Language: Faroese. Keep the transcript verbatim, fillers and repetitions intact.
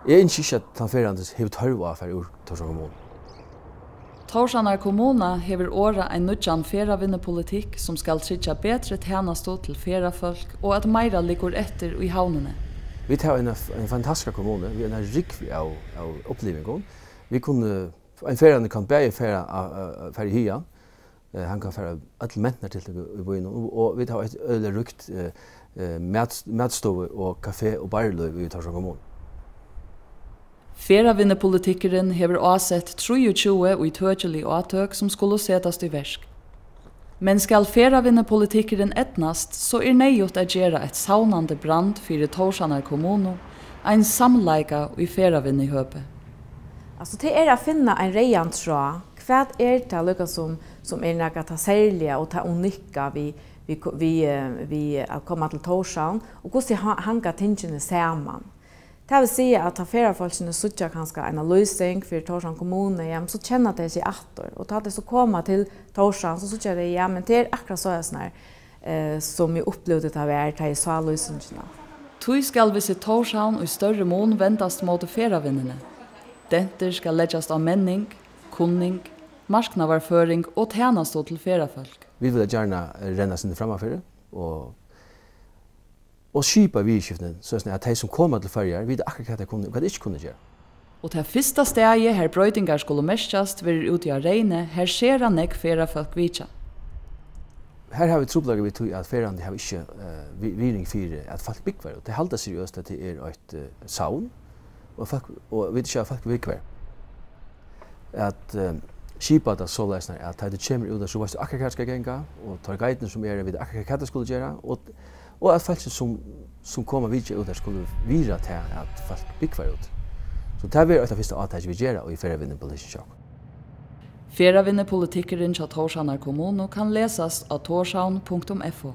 Eg ynski ikki, at tann ferðandi hevur tørv á at fara úr Tórshavnar kommunu. Tórshavnar kommuna hevur orðað ein nýggjan ferðavinnupolitikk, sum skal tryggja betri tænastu til ferðafólk og at meira liggur eftir í havnini. Vit hava eina, eina fantastiska kommunu við eina rúgvu av, av upplivingum. Vit kunnu, ein ferðandi kann bæði fara á, á, á, fara í hagan, eh, hann kann fara á øll mentanartiltøk í, í býnum, og, og vit hava eitt øgiliga ríkt, eh, eh, mat-, matstovu og kafé og barlív í Tórshavnar kommunu. Ferðavinnupolitikkurin hevur ásett trýogtjúgu ítøkilig átøk, sum skulu setast í verk. Men skal ferðavinnupolitikkurin eydnast, so er neyðugt at gera eitt savnandi brand fyri Tórshavnar kommunu, ein samleika í ferðavinnuhøpi. Altso, tað er at finna ein reyðan tráð. Hvat er tað líka sum, sum er nakað tað serliga og tað unikka við, við, við, eh, við at koma til Tórshavn, og hvussu ha-, hanga tingini saman? Tað vil siga, at tá ferðafólkini síggja kanska eina lýsing fyri Tórshavn kommunu, ja, men so kenna tey seg aftur, og tá tey so koma til Tórshavn, so síggja tey, ja, men tað er akkurát soleiðis her, eh, sum eg upplivdi tað var, tá eg sá lýsingina. Tí skal Visit Tórshavn í størri mun vendast móti ferðavinnuni. Dentur skal leggjast á menning, kunning, marknaðarføring og tænastu til ferðafólk. Vit vilja gjarna, eh, renna sindur frammanfyri og, og skipa viðurskiftini, soleiðis at tey, sum koma til Føroyar, vita akkurát, hvat tey kunnu og hvat tey ikki kunnu gera. Og tað fyrsta staðið, har broytingar skulu merkjast, verður úti á Reyni, har sera nógv ferðafólk vitja. Her hava vit trupulleikar við tí, at ferðandi hava ikki, eh, vi-, virðing fyri, at fólk búgva her. Og tey halda seriøst, at tað er eitt, eh, savn, og fólk, og vita ikki, at fólk búgva her. At, eh, skipa tað soleiðis, at tá tú kemur út, so veitst tú akkurát, hvar tú skal ganga, og teir guidarnir, sum eru, vita akkurát, hvat tey skulu gera, og, og at fólk, sum, sum koma og vitja út her, skulu virða tað, at fólk búgva her út. So tað verður eitt av fyrstu átakini, vit gera í ferðavinnupolitikkinum hjá okkum. Ferðavinnupolitikkurin hjá Tórshavnar kommunu kann lesast á tórshavn punktum f o.